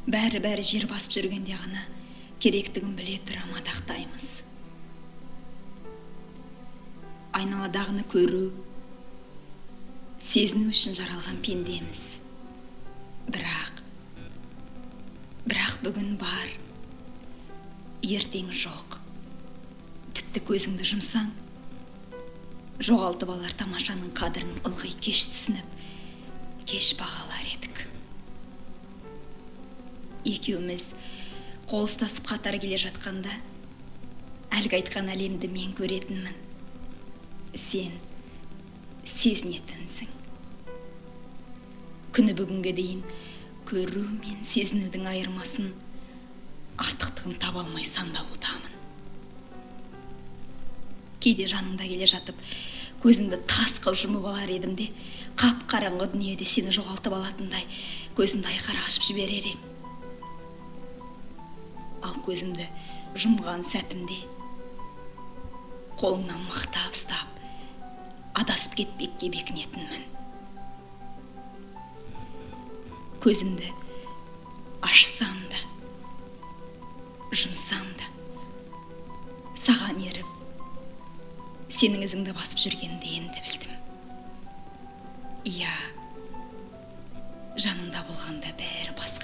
Бәрі-бәрі жер басып жүргенде ғана керектігін біле тұра мадақтаймыз. Айналадағыны көру, сезіну үшін жаралған пендеміз. Бірақ бүгін бар, ертең жоқ. Тіпті көзіңді жұмсаң, жоғалтып алар тамашаның қадірін ылғи кеш түсініп, кеш бағалар едік. Екеуміз қол ұстасып қатар келе жатқанда, әлгі айтқан әлемді мен көретінмін. Сен сезінетінсің. Күні бүгінге дейін көру мен сезінудің айырмасын, артықтығын таба алмай сандалудамын. Кейде жаныңда келе жатып, көзімді тас қылып жұмып алар едім де, қап-қараңғы дүниеде сені жоғалтып алатындай көзімді айқара ашып жіберер ем. Ал көзімді жұмған сәтімде қолыңнан мықтап ұстап, адасып кетпекке бекінетінмін. Көзімді ашсам да, жұмсам да, саған еріп, сенің ізіңді басып жүргенді енді білдім. Иә, жанымда болғанда бәрі басқа.